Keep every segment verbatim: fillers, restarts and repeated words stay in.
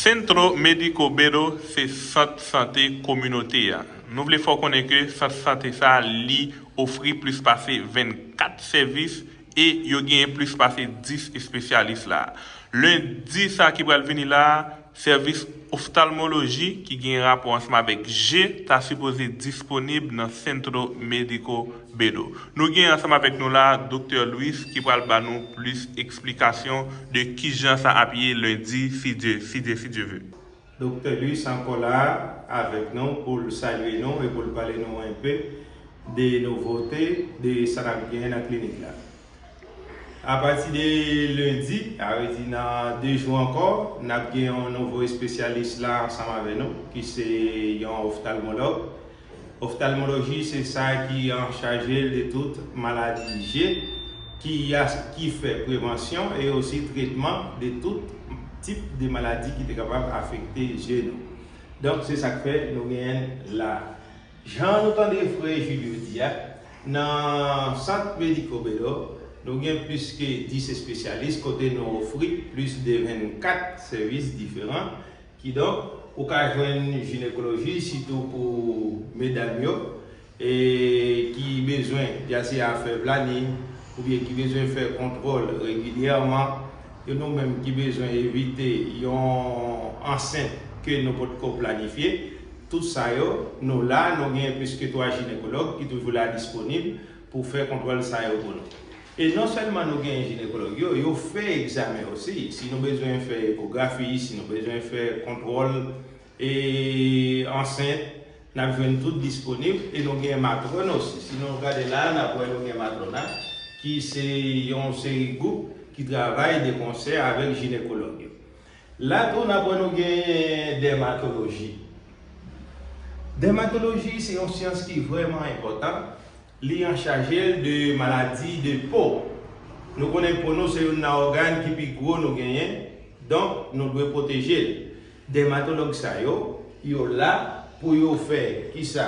Centro Médico Bedo se sant sante kominote a. Nou vle fè w konnen ke sant sante sa a, li ofri plis pase vennkat sèvis e yo genyen plis pase dis espesyalis la. Lendi sa ki pral vini la a, sèvis oftalmoloji ki gen rapò ansanm avèk je ta sipoze disponib nan Centro Médico Bedo. Nou gen ansanm avèk nou la Doktè Louis ki pral ba nou plis eksplikasyon de kijan sa ap ye lendi, si Dye, si Dye, si Dye ve. Doktè Louis ankò la avèk nou pou l salye nou e pou l pale nou enpe de nouvote de sa n ap gen nan klinik la. Apati de lendi, a vle di nan de jou ankò, n ap gen yon nouvo espesyalis la ansanm avè nou, ki se yon oftalmològ. Oftalmoloji se sa ki an chaje de tout maladi je, ki, a, ki fè prevansyon e osi tretman de tout tip de maladi ki te kapab afekte je nou. Donk, se sa k fè nou genyen l la. Jan nou tande frè Julio di a, nan sant Médico Bedo, nou gen plis ke dis espesyalis kote nou ofri plis de vennkat sèvis diferan. Kidonk, ou ka jwenn jinekoloji, sitou pou medam yo, e ki bezwen, ya se a fè planin, oubyen ki bezwen fè kontwòl regilyèman, e nou menm ki bezwen evite yon ansent ke nou potko planifye, tout sa yo, nou la, nou gen plis ke twa jinekològ ki toujou la disponib pou fè kontwòl sa yo pou nou. E non sèlman nou gen jinekològ yo, yo fè egzamen osi. Si nou bezwen fè ekografi, si nou bezwen fè kontwòl e ansent, n ap jwenn tout disponib e nou gen matwòn osi. Si nou gade la, n ap wè nou gen matwòn la, ki se yon seri gwoup ki travay de konsè avèk jinekològ yo. La tou, n ap wè nou gen dèmatoloji. Dèmatoloji se yon syans ki vrèman enpòtan. Li an chaje l de maladi de po. Nou konnen po nou se youn nan ògàn ki pi gwo nou genyen, donk nou dwe pwoteje l. Dèmatològ sa yo, yo la pou yo fè kisa?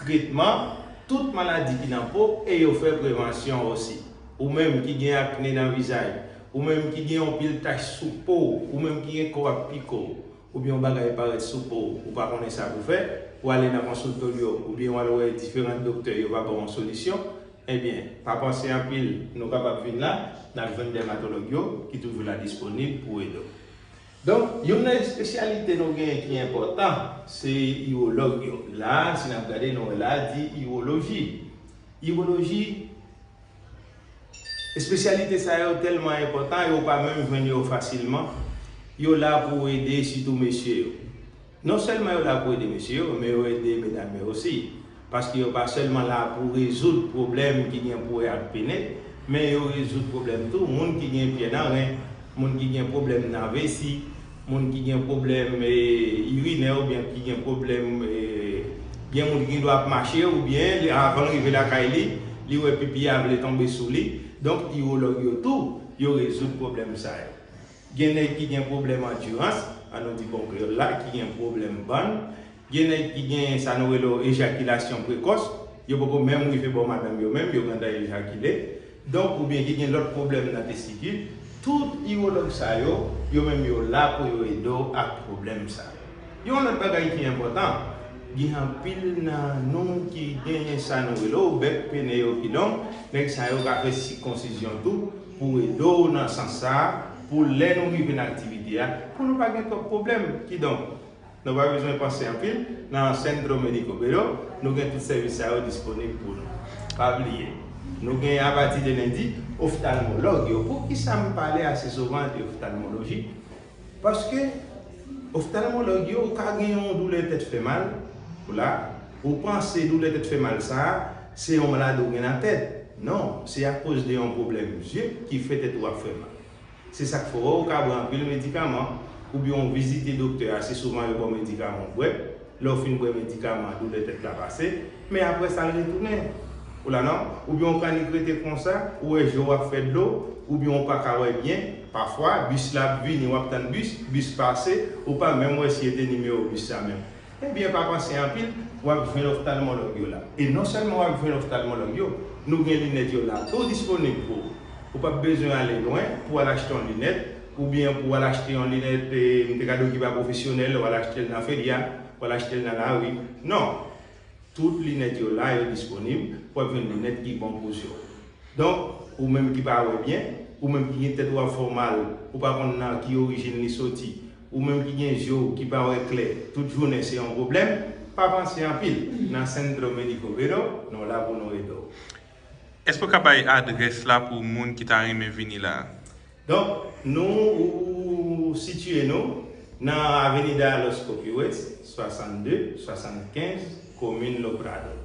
Tretman tout maladi ki nan po e yo fè prevansyon osi. Ou menm ki gen akne nan vizaj, ou menm ki gen yon pil tach sou po w, ou menm ki gen kò ap pike w, oubyen yon bagay parèt sou po w, ou pa konnen sa pou fè, ou ale nan konsiltoryo, oubyen w al wè diferan doktè, yo pa ba w yon solisyon, ebyen, pa panse anpil, nou kapab vin la, n ap jwenn dèmatològ yo ki toujou la disponib pou ede w. Donk, youn nan espesyalite nou genyen ki enpòtan, se iwològ yo. La, si n ap gade, nou wè la, di iwoloji. Iwoloji, espesyalite sa yo tèlman enpòtan, yo pa menm jwenn yo fasilman. Yo la pou ede sitou mesye yo. Non sèlman yo la pou ede mesye yo, men yo ede medam yo osi. Paske yo pa sèlman la pou rezoud pwoblèm ki gen pou wè ak pene, men yo rezoud pwoblèm tou moun ki gen pyè nan ren, moun ki gen pwoblèm nan vesi, moun ki gen pwoblèm, e, irinè oubyen ki gen pwoblèm, e, gen moun ki gendwa ap mache oubyen li, avan l rive lakay li, li wè pipi a vle tonbe sou li. Donk, iwològ yo tou, yo rezoud pwoblèm sa yo. Gen nèg ki gen pwoblèm andirans, an nou di bon kreyòl la, ki gen pwoblèm bann. Gen nèg ki gen sa nou rele ejakilasyon prekòs, yo poko menm rive bò madanm yo menm, yo gentan ejakile. Donk, oubyen ki gen lòt pwoblèm nan testikil, tout iwològ sa yo, yo menm yo la pou yo ede w ak pwoblèm sa yo. Yon lòt bagay ki enpòtan, gen anpil nan nou ki genyen sa nou rele w bèk pene yo ki long, nèg sa yo ka fè sikonsizyon tou pou ede w nan sans sa a, pou lè nou rive nan aktivite a, pou nou pa gen twòp pwoblèm. Kidonk, nou pa bezwen panse anpil, nan Centro Médico Bedo, nou gen tout sèvis sa yo disponib pou nou. Pa bliye, nou gen apati de lendi, oftalmològ yo. Poukisa m pale ase souvan de oftalmoloji? Paske oftalmològ yo, ou ka gen yon doulè tèt fè mal, ou la, ou panse doulè tèt fè mal sa a, se yon maladi ou gen nan tèt. Non, se akoz de yon pwoblèm zye ki fè tèt ou ap fè mal. Se sa k fè w wè ou ka bwè anpil medikaman, oubyen w vizite doktè a, se souvan yo ba w medikaman w bwè. Lè w fin bwè medikaman an, doulè tèt la pase, men apre sa l retounen. Ou la non? Oubyen w ka nik rete konsa, ou wè je w ap fè dlo, oubyen w pa ka wè byen. Pafwa, bis la ap vini, w ap tann bis, bis pase, ou pa menm wè si e te nimewo bis sa menm. Ebyen, pa panse anpil, w ap jwenn oftalmològ yo la. E non sèlman w ap jwenn oftalmològ yo, nou gen linèt yo la tou disponib pou ou. Ou p ap bezwen ale lwen pou al achte yon linèt, oubyen pou w al achte yon linèt, e, m te ka di w ki pa pwofesyonèl, w al achte l nan feria, w al achte l nan lari. Non. Tout linèt yo la, yo disponib, w ap jwenn linèt ki bon pou zye w. Donk, ou menm ki pa wè byen, ou menm ki gen tèt ou ap fè w mal, ou pa konn nan ki orijin li soti, ou menm ki gen zye w ki pa wè klè, tout jounen se yon pwoblèm, pa panse anpil. Nan Centro Médico Vero, nou la pou nou ede w. Èske w ka bay adrès la pou moun ki ta renmen vini la? Donk, nou ou sitiye nou nan Avenida Los Copihue, swasannde, swasannkenz, komin Lo Prado.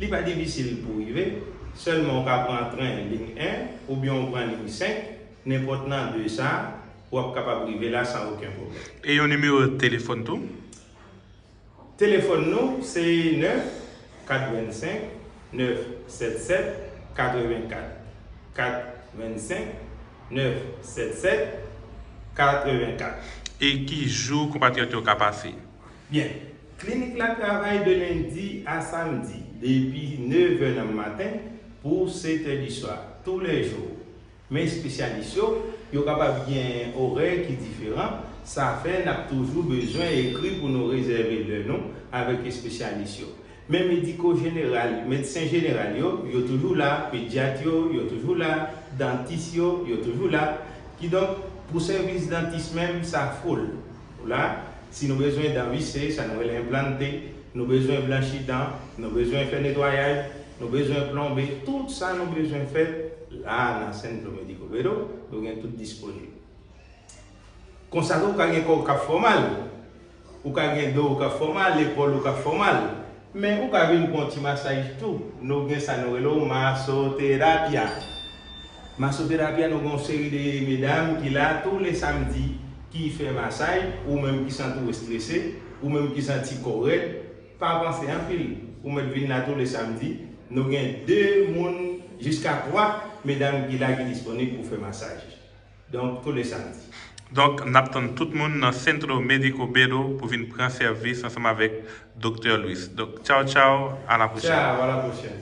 Li pa difisil pou rive, sèlman w ka pran tren liy en oubyen w pran liy senk, nenpòt nan de sa, w ap kapab rive la san okenn pwoblèm. E yon nimewo telefòn tou? Telefòn nou se nèf kat vennsenk nèf sèt sèt katrevenkat. Kat vennsenk nèf sèt sèt katrevenkat. E ki jou konpatriyòt yo ka pase? Byen, klinik la travay de lendi a samdi, depi nevè nan maten pou setè di swa, toulèjou. Men espesyalis yo, yo kapab gen orè ki diferan, sa fè n ap toujou bezwen ekri pou nou rezève lè nou avèk espesyalis yo. Men mediko jeneral, medsen jeneral yo, yo toujou la, pedyat yo, yo toujou la, dantis yo, yo toujou la. Kidonk, pou sèvis dantis menm, sa fou l. La, si nou bezwen dan vise, sa nou rele enplante, nou bezwen blanchi dan, nou bezwen fè netwayaj, nou bezwen plonbe, tout sa nou bezwen fè la nan Centro Médico Vero, nou gen tout disponib. Konsa tou, ou ka gen kò w k ap fè w mal, ou ka gen do w k ap fè w mal, epòl ou k ap fè w mal. Men ou ka vin pran yon ti masaj tou. Nou gen sa nou rele w masoterapia. Masoterapia, nou gen yon seri de medam ki la tou le samdi ki fè masaj, ou menm ki santi w estrese, ou menm ki santi kò w rèd, pa panse anpil. Ou mèt vin la tou le samdi. Nou gen de moun jiska twa medam ki la ki disponib pou fè masaj. Donk, tou le samdi. Donk, n ap tann tout moun nan Centro Médico Vero pou vin pran sèvis ansanm avèk Doktè Luis. Donk, tchaw, tchaw, a la pwochèn. Tchaw, a la pwochèn.